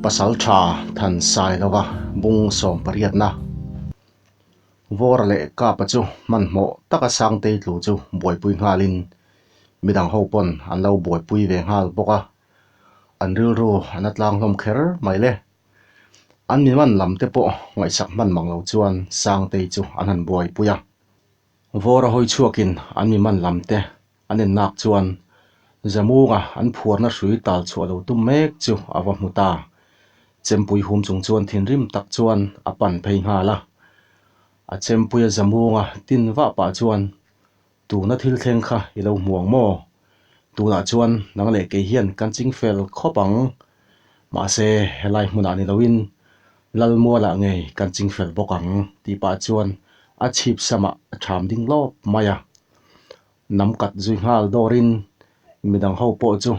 Pasaltha Thansailova bung sawmpariatna Vawra leh Kapa chu hmanhmawh taka Sangtei tlu chu buaipui nghalin midang ho pawn an lo buaipui ve nghal bawk a, an rilru an a tlang hlawm kher mai le. An miman lam te pawh ngaihsak hman mang lo chuan Sangtei chu an han buaipui a. Vawra hawi chhuakin an miman lam te An en nak chuan Zamunga an phuarna hrui tal chhuah lo tum mek chu a va hmu ta. Chempui hum chung chuan thinrim tak chuan a pan phei nghal a. A chempuia Zamunga tin vah pah chuan, Tuna thil thleng kha i lo hmu ang maw? Tunah chuan nang leh kei hian kan ching fel khawp ang. Mahse, helai hmunah ni loin Lalmualah ngei kan ching fel bawk ang, tih pah chuan a chhip samah a ṭham ding lawp mai a. Nam kat zui nghal dawrin midang ho pawh chu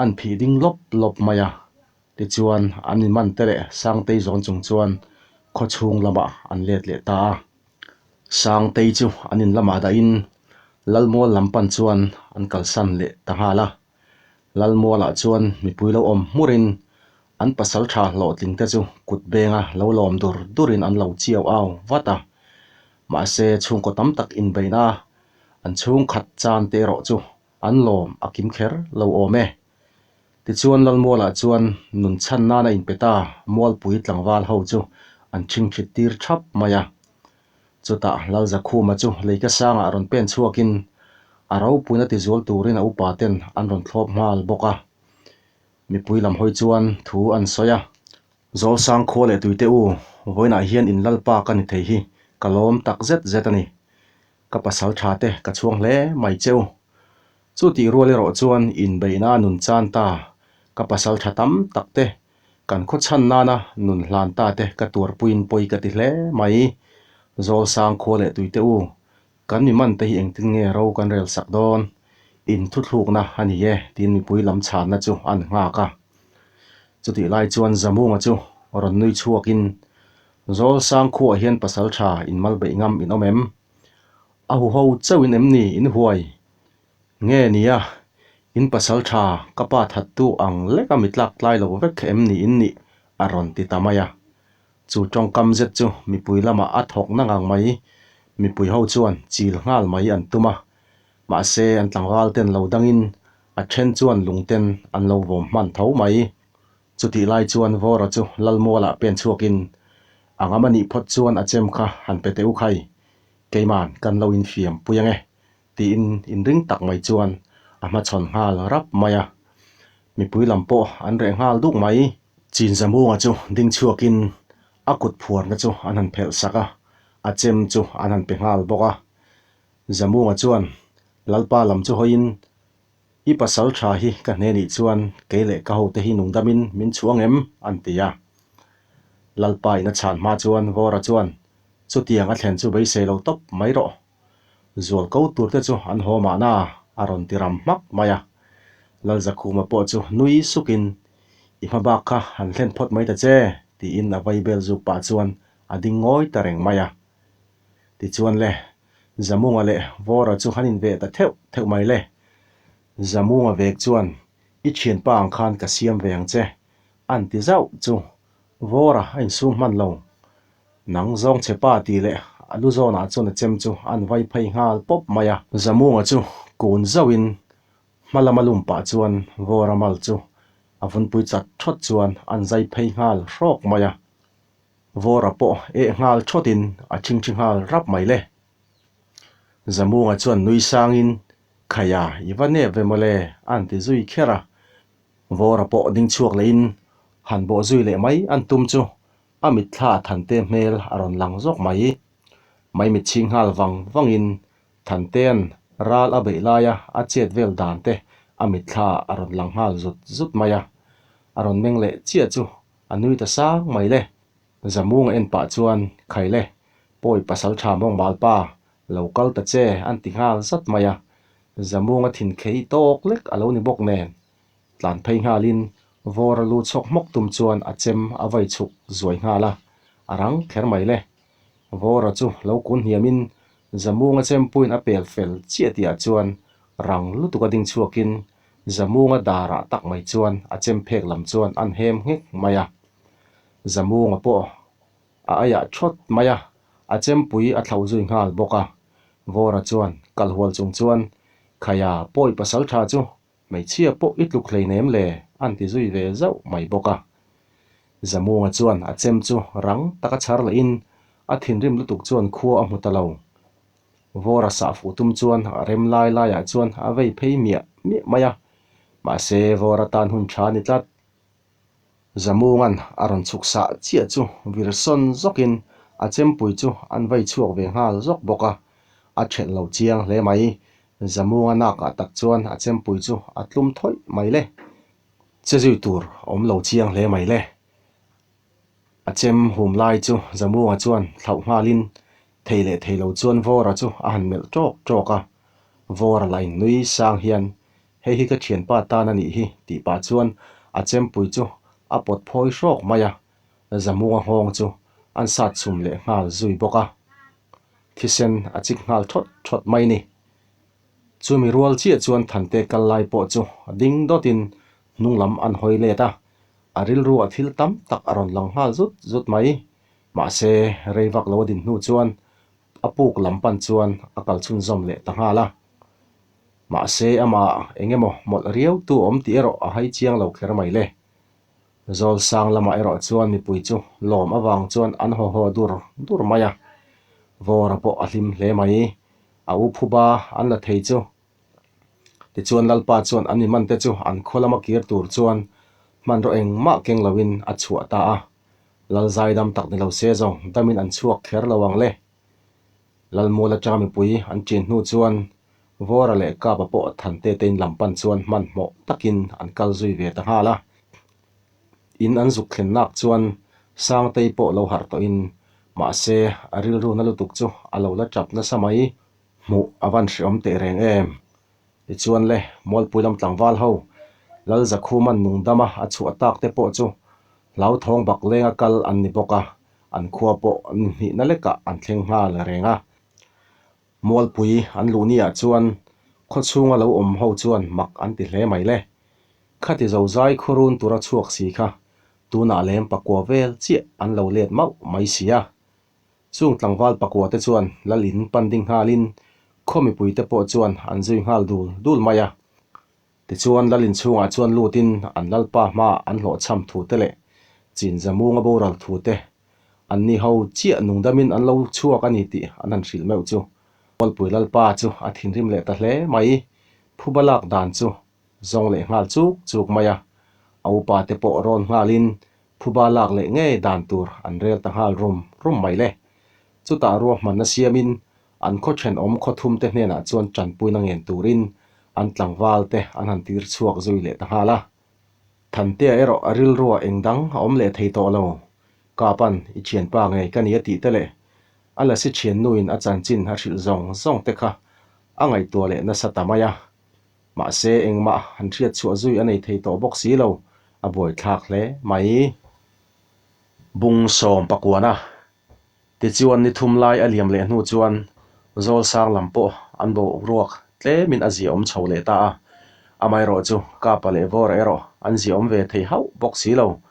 an phih ding lawp lawp mai a, tichuan an inman te leh Sangtei zawn chung chuan khawchhung lamah an let leh ta a. Sangtei chu an in lamah dahin Lalmual lam pan chuan an kalsan leh ta nghal a. Lalmualah chuan mipui lo awm hmurin an pasal tha hlawhtling te chu kut benga lo lawm dur durin an lo chiau au vat a. Mahse chhungkaw tam tak inbeihna an chhungkhat chan te erawh chu an lawm a kim kher lo awm e. Tichuan Lalmualah chuan nun chhan nana inpe ta Mualpui tlangval ho chu an chhingchhit tir thap mai a. Chutah Lalzakhuma chu leika sangah rawn pen chhuakin a ropuina tizual turin a upa ten an rawn thlawp nghal bawk a. Mipui lam hawi chuan thu an sawi a. Zawlsang khua leh tuite u, vawiinah hian in lalpa ka ni thei hi ka lawm tak zet zet a ni. Ka pasal tha te ka chhuang hle mai che u. Chu tih rual erawh chuan inbeihna nun chan ta, ka pasal tha tam tak te, kan khaw chhan nana nun hlan ta te ka tuarpuiin pawi ka ti hle mai. Zawlsang khua leh tuite u, Kan mi man te hi engtin nge ro kan rel sak dawn? In thuthlukna a ni e, tiin mipui lam chhanna chu an nghak a. Chutih lai chuan Zamunga chu rawn nui chhuakin, Zawlsang khuaah hian pasal tha in mal beih ngam in awm em? A huho chauhin em ni in huai? Nge nia, in pasal tha ka pa thattu ang leka mi tlak tlai lo vek em ni in nih? a rawn ti ta mai a. Chu tawngkam zet chu mipui lamah a thawk na ngang mai. Mipui ho chuan chil nghal mai an tum a, mahse an tlangval ten lo dangin a then chuan lung ten an lo vawm hman tho mai. Chutih lai chuan Vawra chu Lalmualah pen chhuakin a ngam a nih phawt chuan a chem kha han pe teh u khai, keiman kan lo infiam pui ange tiin inring tak mai chuan a hmachhawn nghal rap mai a. Mipui lam pawh an reh nghal duk mai. Chinzamunga chu ding chhuakin a kut phuarna chu an han phelh sak a, a chem chu an han pe nghal bawk a. Zamunga chuan Lalpa lam chu hawiin, I pasal tha hi ka hne nih chuan kei leh ka hote hi nungdamin min chhuang em? an ti a. Lalpa in a chhan hma chuan Vawra chuan, Chutiang a thlen chu beisei lo tawp mai rawh. Zual ko tur te chu an haw mahna a rawn ti ram hmak mai a. Lalzakhuma pawh chu nui sukin, I hma bak kha han hlen phawt mai ta che, tiin a vai bel zuk pah chuan a ding ngawi ta reng mai a. Tichuan le, Zamunga leh Vawra chu han inveh ta theuh theuh mai le. Zamunga vek chuan, I thianpa ang khan ka siam ve ang che, an ti zauh chu Vawra a insum hman lo. Nang zawng che pa tih leh a lu zawnah chuan a chem chu an vai phei nghal pawp mai a. Zamunga chu kun zauhin hma lama lum pah chuan Vawra mal chu a vunpui chat thawt chuan an zai phei nghal hrawk mai a. Vawra pawh eh nghal thawtin a thingthi nghal rap mai le. Zamunga chuan nui sangin, Khaia, i va nep ve mawle, an ti zui kher a. Vawra pawh ding chhuak lehin han bawh zui leh mai an tum chu a mitthla Thante hmel a rawn lang zawk mai. Mai mit chhing nghal vang vangin Thantean ral a beih laia a chet vel dan te a mitthla a rawn lang nghal zut zut mai a. A rawn meng leh chiah chu a nui ta sang mai le. Zamunga en pah chuan Khaile, pawi pasal tha mawng malpa, lo kal ta che an ti nghal zat mai a. Zamunga thin khei tawk lek a lo ni bawk nen. Tlan phei nghalin Vawra lu chhawk hmawk tum chuan a chem a vai chhuk zuai nghal a, a rang kher mai le. Vawra chu lo kun hniamin Zamunga chempuiin a pel fel chiah tihah chuan rang lutuk a ding chhuakin. Zamunga darah tak mai chuan a chem phek lam chuan an hem nghek mai a. Zamunga pawh a aiah thawt mai a, a chempui a thlauh zui nghal bawk a. Vawra chuan kal hual chung chuan, Khaia, pawi pasal tha chu hmeichhia pawh i tluk hleinem le, an ti zui ve zauh mai bawk a. Zamunga chuan a chem chu rang taka chhar lehin a thinrim lutuk chuan khua a hmu ta lo. Vawra sah fuh tum chuan a rem lai laiah chuan a vei phei miah miah mai a, mahse Vawra tan hun tha a ni tlat. Zamunga'n a rawn chhuk sah chiah chu vir sawn zawkin a chempui chu an vei chhuak ve nghal zawk bawk a, a thelh lo chiang hle mai. Zamunga nakah tak chuan a chempui chu a tlum thawih mai le. Che zui tur a awm lo chiang hle mai le. A chem hum lai chu Zamunga chuan thlauh nghalin thei leh thei lo chuan Vawra chu a han melh tawk tawk a. Vawra la innui sang hian Hei hi ka thianpa tan a nih hi tih pah chuan a chempui chu a pawt phawi hrawk mai a, Zamunga nghawng chu an sat chhum leh nghal zui bawk a. Thisen a chik nghal thawt thawt mai ni. Chumi rual chiah chuan Thante kal lai pawh chu ding dawtin hnung lam an hawi let a, a rilru a thil tam tak a rawn lang nghal zut zut mai. Mahse, rei vak lo a din hnu chuan a puk lam pan chuan a kal chhunzawm leh ta nghal a. Mahse, amah eng emaw mawlh riau tu awm tih erawh a hai chiang lo kher mai le. Zawl sang lamah erawh chuan mipui chu lawm avang chuan an haw haw dur dur mai a. Vawra pawh a hlim hle mai. A u phuba an la thei chu. Tichuan Lalpa chuan an mi mante chu an khaw lama kir tur chuan hmanraw engmah keng loin a chhuah ta a. Lal zaidam tak ni lo se zawng damin an chhuak kher lo ang le. Lalmual atanga mipui an ṭin hnu chuan Vawra leh Kapa pawh Thante te in lam pan chuan hmanhmawh takin an kal zui ve ta nghal a. In an zuk thlen nak chuan Sangtei pawh lo harh tawhin mahse a rilru na lutuk chu a lo la tap nasa mai. Hmuh a van hreawm teh reng em? Tichuan le, Mualpui lam tlangval ho Lalzakhuman nungdama a chhuah tak te pawh chu hlauthawng bak lenga kal an ni bawk a, an khua pawh ni hnihna lekah an thleng nghal reng a. Mualpui an luh niah chuan khaw chhunga lo awm ho chuan mak an ti hle mai le. Khati zozai khurun tura chhuak si kha tunah lem pakua vel chiah an lo let mauh mai si a. Chung tlangval pakua te chuan lal in pan ding nghalin khaw mipui te pawh chuan an zui nghal dul dul mai a. Tichuan lal inchhungah chuan lutin an lalpa hmaah an hlawhchham thu te leh chinza munga boral thu te an ni ho chiah nungdamin an lo chhuak a ni tih an han hrilh meuh chu. Mualpui lalpa chu a thinrim leh ta hle mai. Phuba lak dan chu zawng leh nghal chuk chuk mai a. A upa te pawh rawn nghalin phuba lak leh ngei dan tur an rel ta nghal rum rum mai le. Chutah ruahmanna siamin An khaw thenawm khaw thumte hnenah chuan tanpuina ngen turin an tlangval te an han tir chhuak zui leh ta nghal a. Thantea erawh a rilrua eng dang a awm leh thei tawh lo. Kapan i thianpa ngei ka ni a tih te leh a lasi thiannuin a chanchin a hrilh zawng zawng te kha a ngaihtuah leh nasa ta mai a. Mahse engmah han hriat chhuah zui a nei thei tawh bawk si lo, a buaithlak hle mai. Bung sawm pakuana Tichuan ni thum lai a liam leh hnu chuan Zawlsang lam pawh an boruak tlemin a ziaawm chho leh ta a, amaherawh chu Kapa leh Vawra erawh an ziaawm ve thei hauh bawk si lo.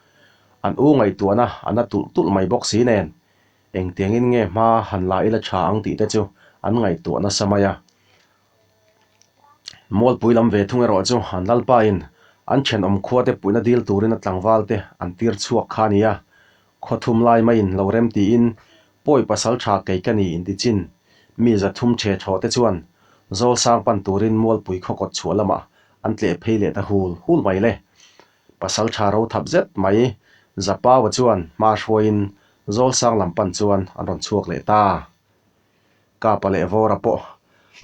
An u ngaihtuahna a na tulh tulh mai bawk si nen, engtiangin nge hma han la ila tha ang tih te chu an ngaihtuah nasa mai a. Mualpui lam ve thung erawh chu an lalpain an thenawm khuate puihna dil turin a tlangvalte an tir chhuak kha a ni a, Khaw thum lai maiin lo rem tiin pawi pasal tha kei ka ni inti chin. Mi za thum che thaw te chuan Zawlsang pan turin Mualpui khaw kawt chhuah lamah an tleh phei leh ta hul hul mai le. Pasal tha ro thap zet mai Zapaua chuan hma hruaiin Zawlsang lam pan chuan an rawn chhuak leh ta. Kapa leh Vawra pawh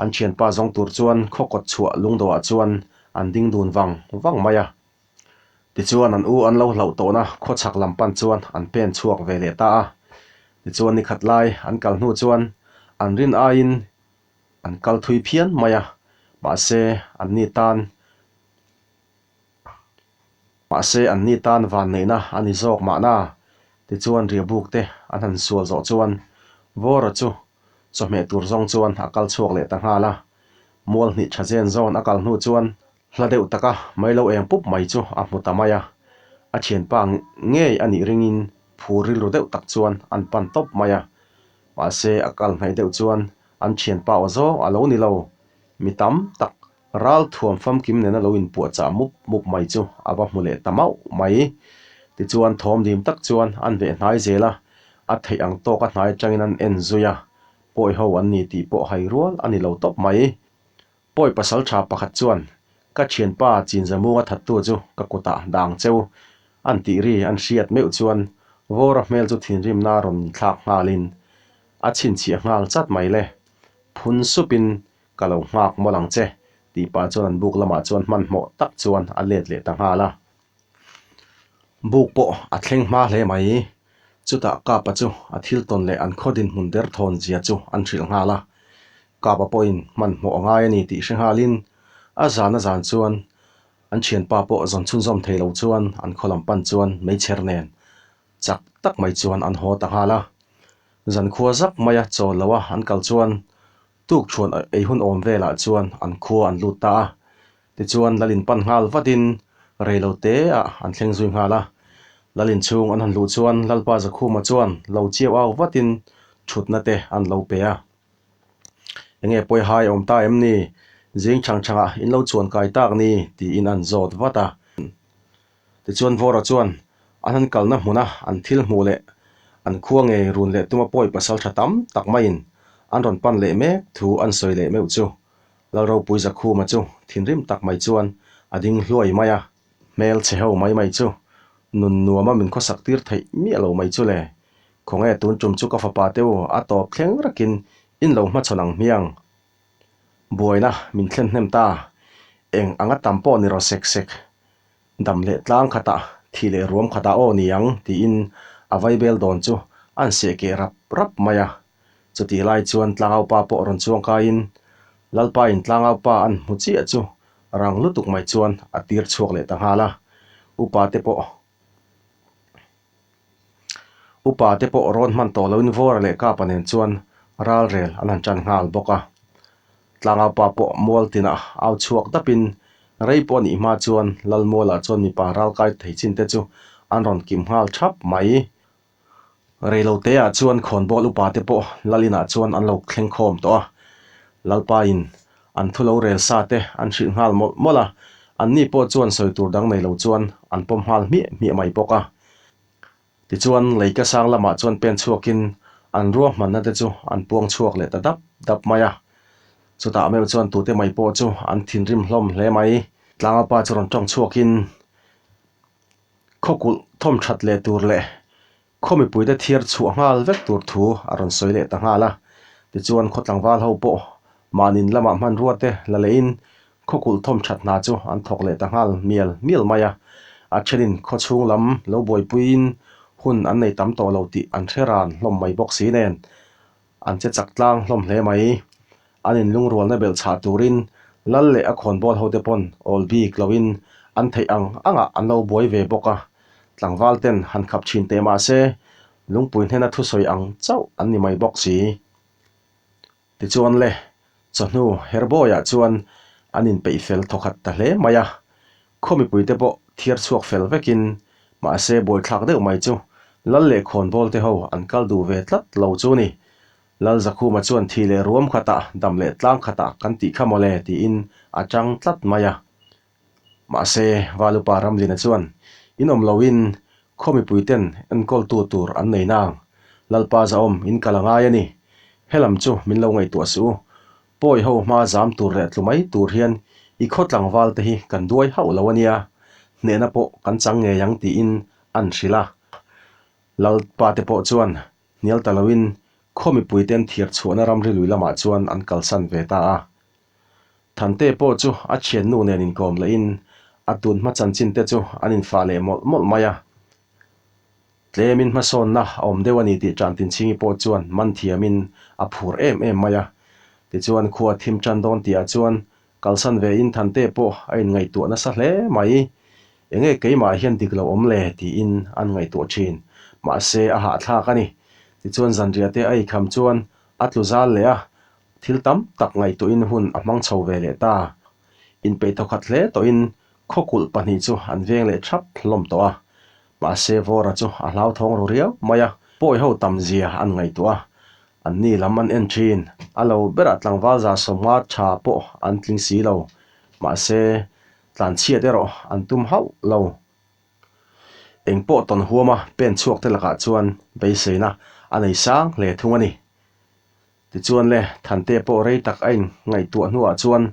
an thianpa zawng tur chuan khaw kawt chhuah lungdawhah chuan an ding dun vang vang mai a. Tichuan an u an lo hlauh tawhna khawchhak lam pan chuan an pen chhuak ve leh ta a. Tichuan ni khat lai an kal hnu chuan an rin aiin an kal thui phian mai a, mahse an ni tan mahse an ni tan vanneihna a ni zawk mahna. Tichuan riahbuk te an han sual zawh chuan Vawra chu chawhmeh tur zawng chuan a kal chhuak leh ta nghal a. Mual hnih tha zen zawn a kal hnu chuan. Hla deuh taka mai lo eng pup mai chu a hmu ta mai a, a thianpa ngei a nih ringin phur rilru deuh tak chuan an pan tawp mai a. Mahse a kal hnaih deuh chuan an thianpa aw zawng a lo ni lo, mi tam tak ral thuam famkim nena lo inpuahchah mup mup mai chu a va hmu leh ta mauh mai. Tichuan thawm dim tak chuan an veh hnai zel a, a theih ang tawka hnai atangin an en zui a, pawi ho an ni tih pawh hai rual a ni lo tawp mai. Pawi pasal tha pakhat chuan, Ka thianpa Chinzamunga thattu chu ka kutah dang cheu an tih ri an hriat meuh chuan Vawra hmel chu thinrimna rawn inthlak nghalin a chhinchhiah nghal chat mai le. Phun supin ka lo nghak mawlh ang che tih pah chuan an buk lamah chuan hmanhmawh tak chuan a let leh ta nghal a. Buk pawh a thleng hma hle mai. Chutah Kapa chu a thil tawn leh an khaw dinhmun derthawn zia chu an hrilh nghal a. Kapa pawhin hmanhmawh a ngai a ni tih hre nghalin a zan a zan chuan an thianpa pawh zawn chhunzawm thei lo chuan an khaw lam pan chuan meichher nen chak tak mai chuan an haw ta nghal a. Zankhua zak maia chawl loa an kal chuan Tukṭhuan ei hun awm velah chuan an khua an lut ta a, tichuan Lalin pan nghal vatin reilo te ah an thleng zui nghal a. Lalin chhung an han luh chuan Lalpa Zakhuma chuan lo chiau au vatin ṭhutna te an lo pe a. Enge pawi hai awm ta em ni? Zing chhang chhangah in lo chuan kai tak ni? tiin an zawt vat a. Tichuan Vawra chuan an han kalna hmuna an thil hmuh leh an khua ngei run leh tuma pawi pasal tha tam tak maiin an rawn pan leh mek thu an sawi leh meuh chu Lalropui Zakhuma chu thinrim tak mai chuan a ding hluai mai a. Hmel chhe ho mai mai chu nun nuama min khawsak tir theih miah lo mai chu le. Khawnge tun tum chu ka fapa te u a tawp thleng rakin in lo hmachhawn ang hmiang. Buaina min thlen hnem ta. Eng anga tam pawh ni rawh sek sek. Dam leh tlang khatah, thih leh ruam khatah aw ni ang tiin a vaibel dawn chu an seh keh rap rap mai a. Chutih lai chuan tlangaupa pawh rawn chuang kaiin Lalpain tlangaupa an hmu chiah chu rang lutuk mai chuan a tir chhuak leh ta nghal a. Upa te pawh Upa te pawh rawn hman tawh loin Vawra leh Kapa nen chuan ralrel an han tan nghal bawk a. Tlangaupa pawh mual tinah au chhuak dapin rei pawh a nih hma chuan Lalmualah chuan mipa ralkai thei chin te chu an rawn kim nghal thap mai. Reiloteah chuan khawnbawl upa te pawh Lalinah chuan an lo thleng khawm tawh a. Lalpain an thu lo rel sa te an hrilh nghal mawlh mawlh a, anni pawh chuan sawi tur dang nei lo chuan an pawm nghal hmiah hmiah mai bawk a. Tichuan leika sang lamah chuan pen chhuakin an ruahmanna te chu an puang chhuak leh ta dap dap mai a. Chutah meuh chuan tute mai pawh chu an thinrim hlawm hle mai. Tlangapa chu rawn tawng chhuakin Khawkulh thawm that leh tur leh khaw mipuite thiar chhuah nghal vek tur thu a rawn sawi leh ta nghal a. Tichuan khaw tlangval ho pawh mahnin lamah hmanrua te la lehin khawkulh thawm that hna chu an thawk leh ta nghal mial mial mai a. A thenin khaw chhung lam lo buaipuiin hun an nei tam tawh lo tih an hre ran hlawm mai bawk si nen An che chak tlang hlawm hle mai. An inlungrualna belh chhah turin Lal leh a khawnbawl hote pawn awl bik loin an theih ang angah an lo buai ve bawk a. Tlangval ten han khap thin teh mah se, lungpui hnena thusawi ang chauh an ni mai bawk si. Tichuan le, chawhnu Herbawiah chuan an inpeih fel thawkhat ta hle mai a. Khaw mipuite pawh thiar chhuak fel vekin, mahse buaithlak deuh mai chu Lal leh khawnbawl te ho an kal duh ve tlat lo chu ni. Lal Zakhuma chuan thi leh ruam khatah, dam leh tlang khatah kan tih kha mawle tiin a chang tlat mai a. Mahse, Valupa Ramlina chuan in awm loin khaw mipuiten enkawltu tur an nei nang. Lalpa zahawm in kal a ngai a ni. Helam chu min lo ngaihtuah suh u. Pawi ho hma zam tur leh tlu mai tur hian i khaw tlangval te hi kan duai hauh lo a nia, hnehna pawh kan chang ngei ang tiin an hrilh a. Lalpa te pawh chuan hnial ta loin khaw mipui ten thiar chhuahna ramri lui lamah chuan an kalsan ve ta a. Thante pawh chu a thiannu nen inkawm lehin a tun hma chanchin te chu an infah leh mawlh mawlh mai a. Tlemin hmasawnna a awm deuh a ni tih Tantinchhingi pawh chuan man thiamin a phur em em mai a. Tichuan khua thim tan dawn tihah chuan kalsan ve in Thante pawh a inngaihtuah nasa hle mai. Enge keimah hian dik lo awm le tiin an ngaihtuah thin. Mahse a hahthlak a ni. Tichuan zanriah te a eikham chuan a tlu zal leh a, thil tam tak ngaihtuahin hun a hmang chho ve leh ta. Inpeih thawkhat hle tawhin khawkulh pahnih chu an veng leh thap hlawm tawh a. Mahse Vawra chu a hlauthawng ru riau mai a, pawi ho tam zia an ngaihtuah a. An ni lam an en thin, a lo berah tlangval 150 tha pawh an tling si lo. Mahse tlanchhiat erawh an tum hauh lo. Eng pawh tawn huama pen chhuak te lakah chuan beiseina a nei sang hle thung a ni. Tichuan le, Thante pawh rei tak a in ngaihtuah hnuah chuan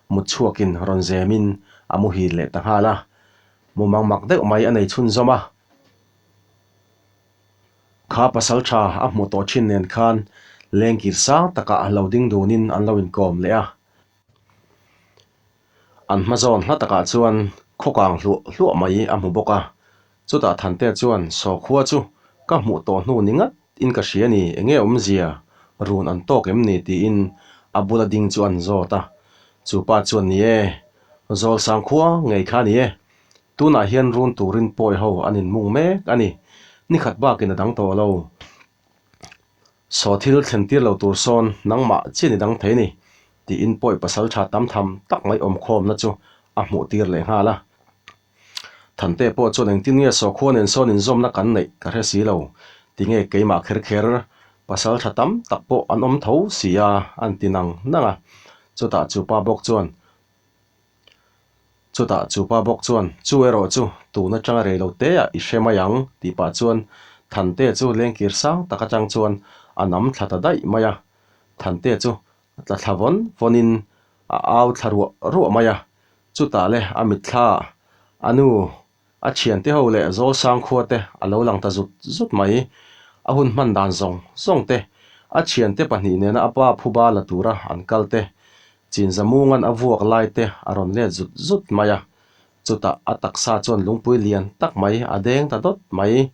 mut chhuakin rawn zemin a muhil leh ta nghal a. Mumang mak deuh mai a nei chhunzawm a. Kha pasal tha a hmuh tawh thin nen khan lengkir sang takah lo ding dunin an lo inkawm leh a. An hma zawn hla takah chuan khawkang hluah hluah mai a hmu bawk a. Chutah Thante chuan Sawkhua chu ka hmuh tawh hnu ni ngat in ka hria ni, enge awmzia run an tawk em ni tiin a bula ding chu an zawt a. Chu pa chuan ni e, Zawlsang khua ngei kha ni e, tunah hian run turin pawi ho an inmung mek a ni, nikhat bakin a dang tawh lo. Saw thil thlen tir lo tur sawn nangmah chian i dang thei ni, tiin pawi pasal tha tam tham tak mai awmkhawmna chu a hmuh tir leh nghal a. Thante pawh chuan engtin nge sawkhua nen sawn inzawmna kan neih ka hre si lo, tinge keimah kher kher pasal tha tam tak pawh an awm tho si a, an ti nang nang a. Chutah chu pa bawk chuan Chutah chu pa bawk chuan, Chu erawh chu tun atanga rei lo te ah i hre mai ang, tih pah chuan Thante chu lengkir sang tak atang chuan a nam thla ta daih mai a. Thante chu a tla thla vawn vawnin a au thla ruah ruah mai a. Chutah le a mitthla a nu A thiante ho leh Zawlsang khua te a lo lang ta zut zut mai. A hun hman dan zawng zawng te, a thiante pahnih nena a pa phuba la tura an kal te, Chinzamungan a vuak lai te a rawn let zut zut mai a. Chutah a taksa chuan lungpui lian tak mai a deng ta dawt mai.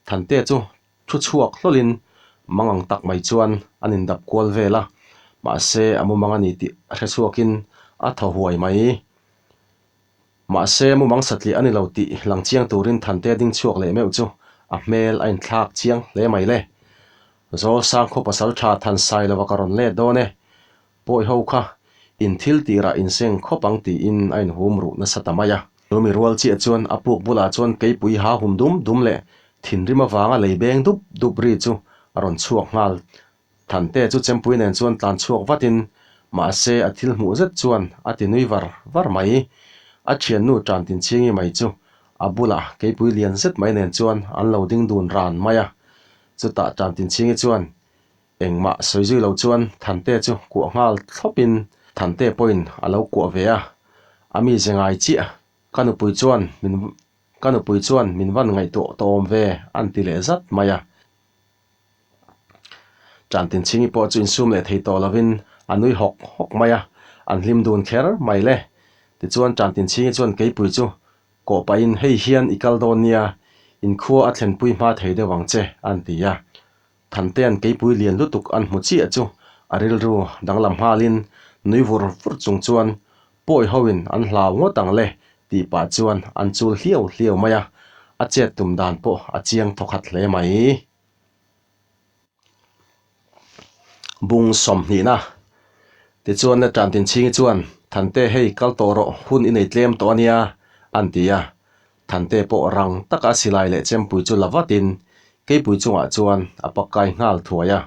Thante chu thu chhuak hlawlin mangang tak mai chuan an indap kual vel a, mahse a mumang a ni tih a hre chhuakin a thaw huai mai. Mahse, mumang satliah a ni lo tih lang chiang turin Thante ding chhuak leh meuh chu a hmel a inthlak chiang hle mai le. Zawlsang khaw pasal tha Thansai lova ka rawn let dawn e. Pawi ho kha in thil tirah inseng khawp ang tiin a inhum ruh nasa ta mai a. Chumi rual chiah chuan a puk bulah chuan keipui ha hum dum dum leh thinrim avanga lei beng dup dup ri chu a rawn chhuak nghal Thante chu chempui nen chuan tlan chhuak vatin, mahse a thil hmuh zet chuan a ti nui var var mai. A thiannu Tantinchhingi mai chu a bulah keipui lian zet mai nen chuan an lo ding dun ran mai a. Chutah Tantinchhingi chuan engmah sawi zui lo chuan Thante chu kuah nghal thlawpin Thante pawhin a lo kuah ve a, a mize ngai chiah ka nupui chuan min ka nupui chuan min van ngaihtuah tawm ve an ti leh zat mai a. Tantinchhingi pawh chu insum leh thei tawh lovin a nui hawk hawk mai a, an hlim dun kher mai le. Tichuan Tantinchhingi chuan keipui chu kawh pahin hei hian i kal dawn nia, inkhua a thlenpui hma thei deuh ang che an ti a. Thantea'n keipui lian lutuk an hmu chiah chu a rilru danglam nghalin nui vur vur chung chuan Pawi hoin an hlau ngawt ang le tih pah chuan an chul hliau hliau mai a, a chet tum dan pawh a chiang thawkhat hle mai. Bung sawmhnihna Tichuan le Tantinchhingi chuan, Thante hei kal tawh rawh, hun i nei tlem tawh a nia, an ti a. Thante pawh rang taka silai leh chempui chu la vatin keipui chungah chuan a pakai nghal thuai a.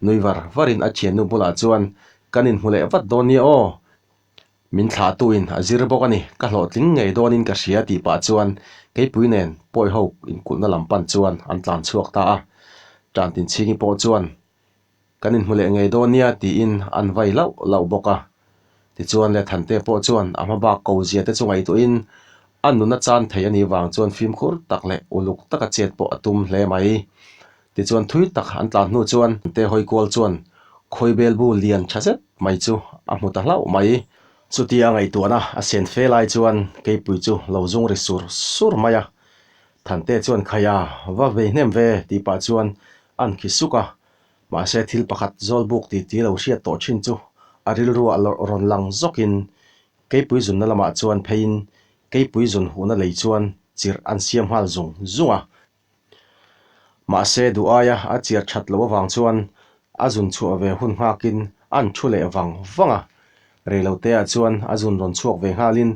Nui var varin a thiannu bulah chuan, Kan inhmu leh vat dawn nia aw, Min thlahtuin a zir bawk a ni, ka hlawhtling ngei dawnin ka hria tih pah chuan keipui nen pawi ho inkulhna lam pan chuan an tlan chhuak ta a. Tantinchhingi pawh chuan kan inhmu leh ngei dawn nia tiin an vai lauh lauh bawk a. Tichuan le Thante pawh chuan a hma bak ko zia te chu ngaihtuahin a nuna chan thei a nih vang chuan fimkhur tak leh uluk taka chet pawh a tum hle mai. Tichuan thui tak an tlan hnu chuan Te hawi kual chuan khawibel bu lian tha zet mai chu a hmu ta hlauh mai. Chutia ngaihtuahna a sen fe lai chuan keipui chu lo zung ri sur sur mai a. Thante chuan Khaia va vei hnem ve tih pah chuan an khi suk a. Mahse thil pakhat zawlbuk ti ti lo hriat tawh thin chu a rilruah rawn lang zawkin keipui zunna lamah chuan pheiin keipui zun huhna lei chuan chirh an siam nghal zung zung a. Mahse duh aia a chiar that loh avang chuan a zun chhuah ve hun nghakin an thu leh vang vang a. Reiloteah chuan a zun rawn chhuak ve nghalin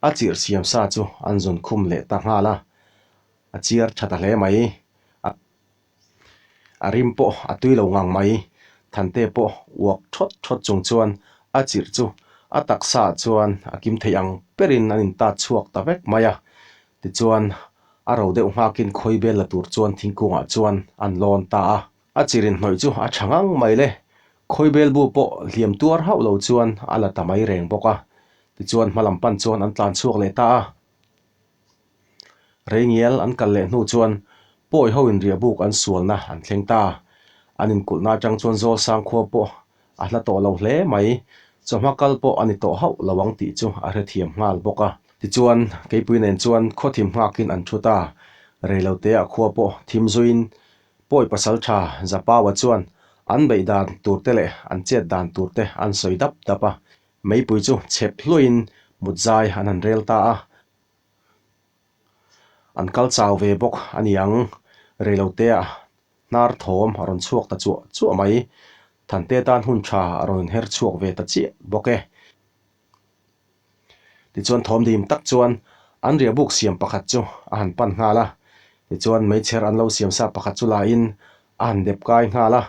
a chirh siam sa chu an zun khum leh ta nghal a, a chiar tha ta hle mai. A rim pawh a tui lo ngang mai. Thante pawh uak thawt thawt chung chuan a chirh chu a taksaah chuan a kim theih ang berin an intat chhuak ta vek mai a. Tichuan, a ro deuh nghakin khawi bel la tur chuan thingkungah chuan an lawn ta a. A chirh inhnawih chu a tha ngang mai le. Khawi bel bu pawh hliam tuar hauh lo chuan a la ta mai reng bawk a. Tichuan hmalam pan chuan an tlan chhuak leh ta a. Reingial an kal leh hnu chuan Pawi ho in riahbuk an sualna an thleng ta. An inkulhna atang chuan Zawlsang khua pawh a hla tawh lo hle mai. Chawhma kal pawh a ni tawh hauh lo ang tih chu a hrethiam nghal bawk a. Tichuan, Keipui nen chuan khaw thim nghakin an thu ta. Reiloteah khua pawh thim zuiin Pawi pasaltha Zapaua chuan an beih dan turte leh an chet dan turte an sawi dap dap a. Meipui chu chhep hluaiin mutzai an han rel ta a. An kal chau ve bawk a ni ang. Reiloteah hnar thawm a rawn chhuak ta chuah chuah mai. Thante tan hun tha a rawn inher chhuak ve ta chiah bawk e. Tichuan thawm dim tak chuan an riahbuk siam pakhat chu a han pan nghal a. Tichuan meichher an lo siam sa pakhat chu lain a han dep kai nghal a.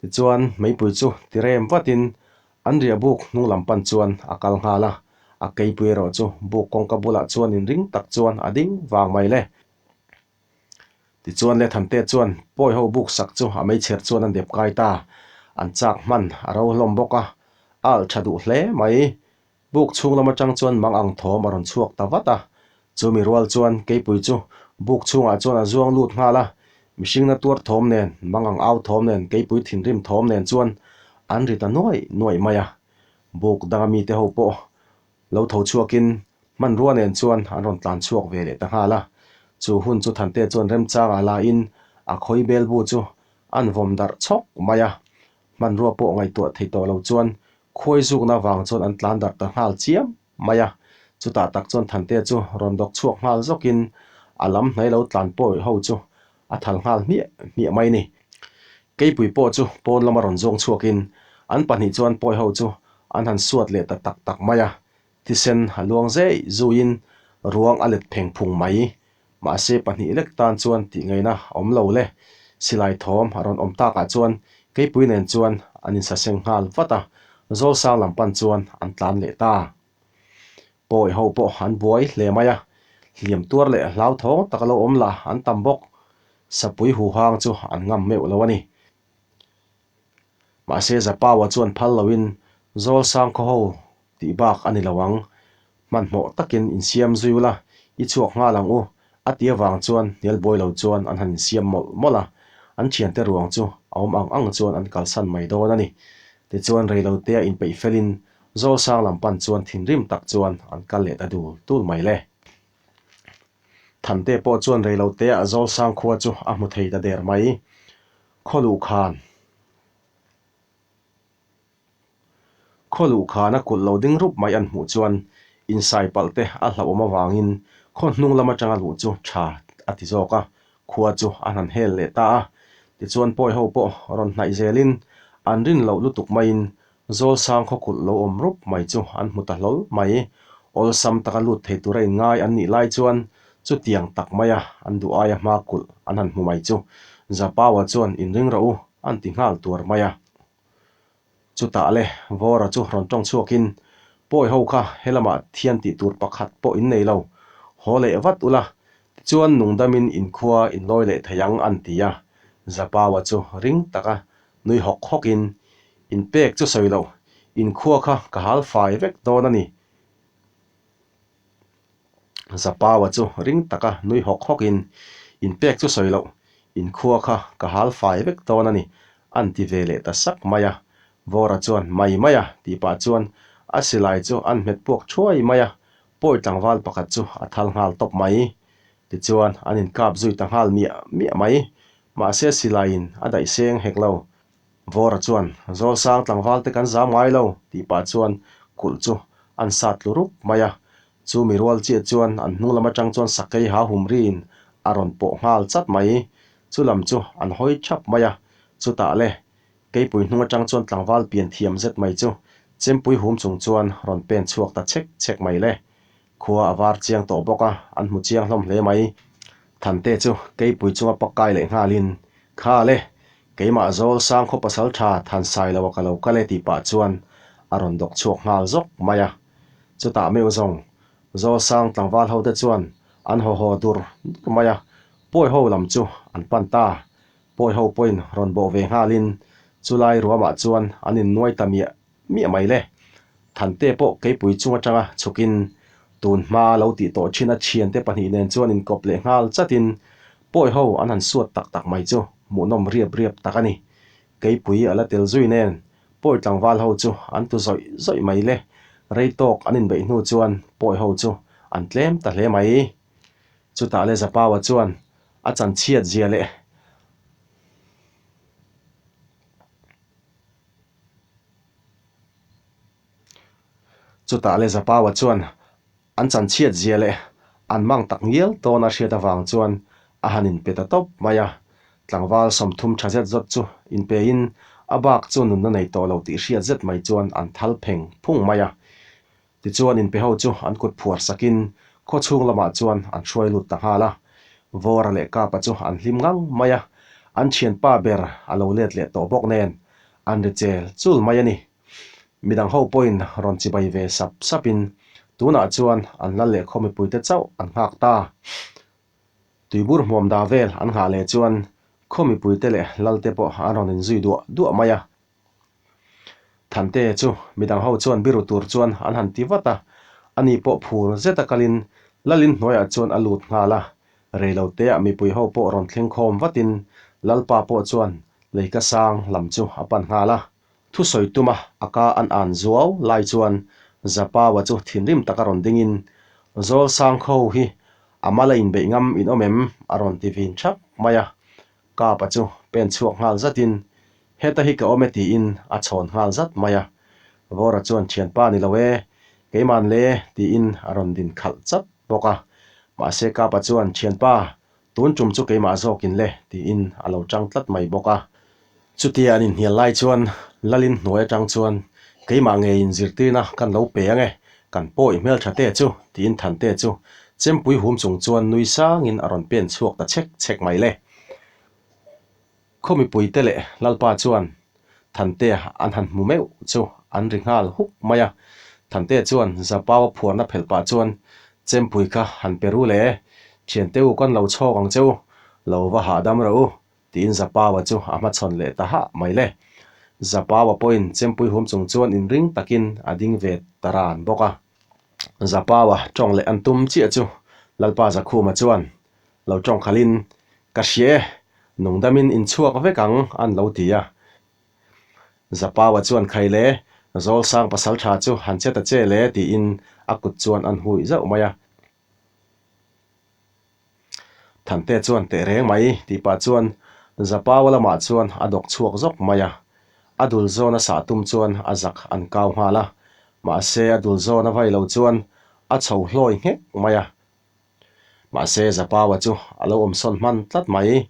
Tichuan meipui chu tirem vatin An riah buk hnung lam pan chuan a kal nghal a, a keipui erawh chu buk kawngka bulah chuan inring tak chuan a ding vang mai le. Tichuan le Thante chuan pawi ho buk sak chu a meichher chuan an dep kai ta. An chak hman a ro hlawm bawk a, a alh tha duh hle mai. Buk chhung lam atang chuan mang ang thawm a rawn chhuak ta vat a, Chumi rual chuan keipui chu buk chhungah chuan a zuang lut nghal a, mihring na tuar thawm nen, mangang au thawm nen, keipui thinrim thawm nen chuan an ri ta nuaih nuaih mai a. Buk danga mite ho pawh lo tho chhuakin hmanrua nen chuan an rawn tlan chhuak ve leh ta nghal a. Chu hun chu Thante chuan remchangah lain a khawi belbu chu an vawm darh chhawk mai a. Hmanrua pawh ngaihtuah thei tawh lo chuan khuai zukna vang chuan an tlan darh ta nghal chiam mai a, chutah tak chuan Thantea chu rawn dawk chhuak nghal zawkin a lam hnai lo tlan pawi ho chu a thal nghal hmiah hmiah mai a ni. Keipui pawh chu pawn lama rawn zawng chhuakin an pahnih chuan pawi ho chu an han suat leh ta tak tak mai a, thisen a luang zeih zuiin ruang a let pheng phung mai. Mahse pahnih lek tan chuan tih ngaihna a awm lo le. Silai thawm a rawn awm takah chuan Keipui nen chuan an insaseng nghal vat a, Zawlsang lam pan chuan an tlan leh ta. Pawi ho pawh an buai hle mai a, hliam tuar leh hlauthawng taka lo awm lah an tam bawk. Sapui huhang chu an ngam meuh lo a ni. Mahse Zapaua chuan phal loin Zawlsang khaw ho tih bak a ni lo ang. Hmanhmawh takin insiam zui ula, i chhuak nghal ang u, a ti avang chuan hnial buai lo chuan an han insiam mawlh mawlh a, an thiante ruang chu a awm ang ang chuan an kalsan mai dawn a ni. Tichuan reilotea inpeih felin Zawlsang lam pan chuan thinrim tak chuan an kal leh ta dul dul mai le. Thante pawh chuan reilotea Zawlsang khua chu a hmu thei ta der mai. Khaw luh khan. Khaw luh khana kulh lo ding rup mai an hmuh chuan insai palh te a hlauhawm avangin khaw hnung lam atanga luh chu tha a ti zawk a, khua chu an han hel leh ta a. Tichuan pawi ho pawh rawn hnaih zelin an rin loh lutuk maiin Zawlsang khaw kulh lo awm rup mai chu an hmu ta hlawl mai. Awlsam taka lut thei tura inngai an nih lai chuan chutiang tak maia an duh aia hma kulh an han hmu mai chu Zapaua chuan inring rawh u an ti nghal tuar mai a. Chutah le, Vawra chu rawn tawng chhuakin, Pawi ho kha helamah thian tih tur pakhat pawh in nei lo, haw leh vat ula, tichuan nungdamin inkhua in lawi leh thei ang an ti a. Zapaua chu ring taka nui hawk hawkin, Inpek chu sawi loh, inkhua kha ka hal fai vek dawn a ni. Zapaua chu ring taka nui hawk hawkin, Inpek chu sawi loh, inkhua kha ka hal fai vek dawn a ni, an ti ve leh ta sak mai a. Vawra chuan, Mai mai a, tih pah chuan a silai chu an hmet puak thuai mai a, pawi tlangval pakhat chu a thal nghal tawp mai. Tichuan, an inkap zui ta nghal miah miah mai. Mahse silaiin a daih seng hek lo. Vawra chuan, Zawlsang tlangval te kan zam ngai lo, tih pah chuan kulh chu an sat tlu rup mai a. Chu mi rual chiah chuan an hnung lam atang chuan sakei ha hum riin a rawn pawh nghal chat mai. Chu lam chu an hawi thap mai a. Chutah le, keipui hnung atang chuan tlangval pian thiam zet mai chu Chempui hum chung chuan rawn pen chhuak ta chhek chhek mai le. Khua a var chiang tawh bawk a, an hmu chiang hlawm hle mai. Thante chu keipui chunga pak kai leh nghalin, Kha le, keimah zawl sang khaw pasal tha than sai lo a ka lo kal e tih pah chuan a rawn dawk chhuak nghal zawk mai a. Chutah meuh zawng, zawl sang tlangval ho te chuan an haw haw dur dur mai a, pawi ho lam chu an pan ta. Pawi ho pawhin rawn bawh ve nghalin chulai ruamah chuan an innuai ta miah miah mai le. Thante pawh keipui chung atanga chhukin tun hma lo tih tawh thin a thiante pahnih nen chuan inkawp leh nghal chatin pawi ho an han suat tak tak mai chu hmuhnawm riap riap tak a ni. Keipui a la tel zui nen pawi tlangval ho chu an tu zawih zawih mai le. Rei tawk an inbeih hnu chuan pawi ho chu an tlem ta hle mai. Chutah le Zapaua chuan a chanchhiat zia leh. Chutah le Zapaua chuan an chanchhiat zia leh an mang tak ngial tawn a hriat avang chuan a han inpe ta tawp mai a. Tlangval 30 tha zet zawt chu inpein a bak chu nunna nei tawh lo tih hriat zet mai chuan an thal pheng phung mai a. Tichuan inpe ho chu an kut phuar sakin khaw chhung lamah chuan an hruai lut ta nghal a. Vawra leh Kapa chu an hlim ngang mai a, an thianpa ber a lo let leh tawh bawk nen an ri chel chul mai a ni. Midang ho pawhin rawn chibai ve sap sapin tunah chuan an lal leh khaw mipuite chauh an nghak ta. Tuibur hmuam da vel an nghah leh chuan khaw mipuite leh lalte pawh an rawn inzui duah duah mai a. Thante chu midang ho chuan biru tur chuan an han ti vat a, ani pawh phur zeta kalin Lalin hnuaiah chuan a lut nghal a, reiloteah mipui ho pawh rawn thleng khawm vatin Lalpa pawh chuan leika sang lam chu a pan nghal a. Thusawi tuma a ka an an zuau lai chuan Zapaua chu thinrim taka rawn dingin, Zawl sang kho hi a mal a inbeih ngam in awm em? a rawn ti vin thap mai a. Kapa chu pen chhuak nghal zatin, Heta hi ka awm e tiin a chhawn nghal zat mai a. Vawra chuan thianpa ni lo e, keiman le tiin a rawn din khalh chat bawk a. Mahse Kapa chuan thianpa, tun tum chu keimah zawkin le tiin a lo tang tlat mai bawk a. Chutia an inhnial lai chuan Lalin hnuai atang chuan keimah ngeiin zirtirna kan lo pe ang e, kan pawi hmeltha te chu tiin Thante chu chempui hum chung chuan nui sangin a rawn pen chhuak ta chhek chhek mai le. Khaw mipuite leh Lalpa chuan Thantea an han hmu meuh chu an ri nghal huk mai a. Thantea chuan Zapaua phuarna phelh pah chuan Chempui kha han pe ru le, thiante u kan lo chhawk ang che u, lo va hahdam rawh u, tiin Zapaua chu a hmachhawn leh ta hah mai le. Zapaua pawhin Chempui hum chung chuan inring takin a ding ve ta ran bawk a. Zapaua tawng leh an tum chiah chu Lalpa Zakhuma chuan Lo tawng khalhin, Ka hria e, nungdamin in chhuak vek ang, an lo ti a. Zapaua chuan khai le, Zawlsang pasal tha chu han che ta che le, tiin a kut chuan an hui zauh mai a. Thante chuan teh reng mai, tih pah chuan Zapaua lamah chuan a dawk chhuak zawk mai a. A dul zawn a sah tum chuan a zak an kau nghal a, mahse a dul zawn a vai lo chuan a chho hlawi nghek mai a. Mahse, Zapaua chu a lo awm sawn hman tlat mai.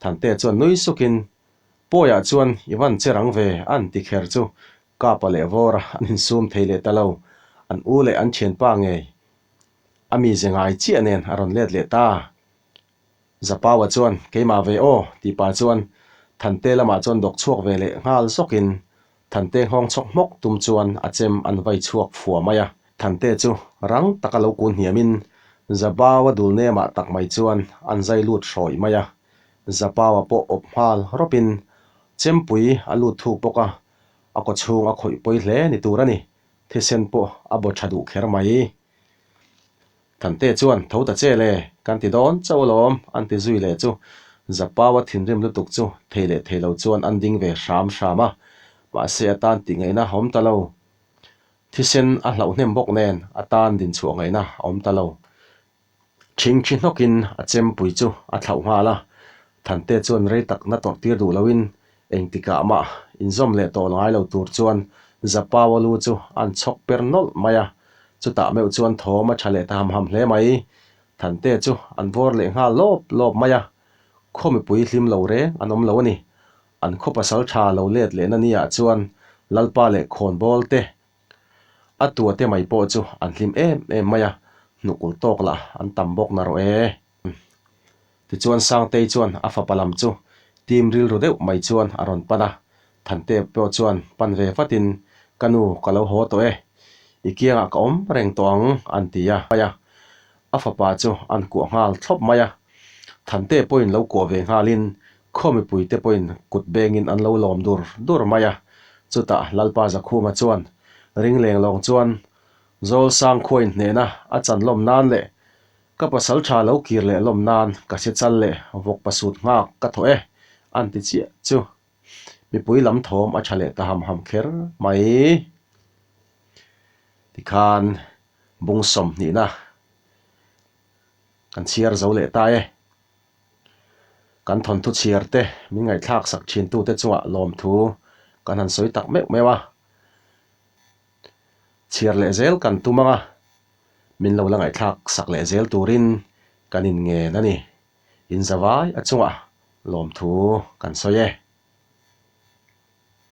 Thante chuan nui sukin, Pawiah chuan i van che rang ve, an ti kher chu Kapa leh Vawra an insum thei leh ta lo. An u leh an thianpa ngei a mize ngai chiah nen a rawn let leh ta. Zapaua chuan, Keimah ve aw, tih pah chuan Thante lamah chuan dawk chhuak ve leh nghal zawkin Thante nghawng chhawk hmawk tum chuan a chem an vai chhuak fua mai a. Thante chu rang taka lo kun hniamin Zapaua dul nemah tak mai chuan an zai lut hrawih mai a. Zapaua pawh awp nghal rawpin chempui a lut thuk bawk a, a kawchhung a khawih pawi hle ni tur a ni. Thisen pawh a baw tha duh kher mai. Thante chuan, Tho ta che le, kan ti dawn chauh alawm, an ti zui leh chu Zapaua thinrim lutuk chu thei leh thei lo chuan an ding ve hram hram a, mahse a tan tih ngaihna a awm ta lo. Thisen a hlauh hnem bawk nen a tan din chhuah ngaihna a awm ta lo. Thingthi hnawkin a chempui chu a thlauh nghal a, Thante chuan rei tak na tawrh tir duh loin engtikah mah inzawm leh tawh ngai lo tur chuan Zapaua lu chu an chhawk per nawlh mai a, chutah meuh chuan thawm a tha leh ta ham ham hle mai. Thante chu an vawr leh nghal lawp lawp mai a, khaw mipui hlim lo reng an awm lo a ni. An khaw pasal tha lo let lehna ni ah chuan Lalpa leh khawnbawl te. A tua te mai pawh chu an hlim em em mai a, hnuk ulh tawk lah an tam bawk na rawh e. Tichuan Sangtei chuan a fapa lam chu team rilru deuh mai chuan a rawn pan a, Thante pawh chuan pan ve vatin, Ka nu, ka lo haw tawh e. I kiangah ka awm reng tawh ang, an ti a. A fapa chu an kuah nghal thlawp mai a. Thante pawhin lo kuah ve nghalin khaw mipuite pawhin kut bengin an lo lawm dur dur mai a. Chutah Lalpa Zakhuma chuan ring leng lawng chuan Zawlsang khuain hnehna a chan lawm nan leh Ka pasal tha lo kir leh lawm nan ka se chal leh vawk pasut nghak ka thawh e, an ti chiah chu. Mipui lam thawm a tha leh ta ham ham kher mai. Tikhan bung sawmhnihna kan chhiar zo leh ta e. Kan thawnthu chhiar te min ngaihthlak sak thin tute chungah lawmthu kan han sawi tak meuh meuh a. Chhiar leh zel kan tum ang a, min lo la ngaihthlak sak leh zel turin kan inngen a ni. Inzavai a chungah lawmthu kan sawi e.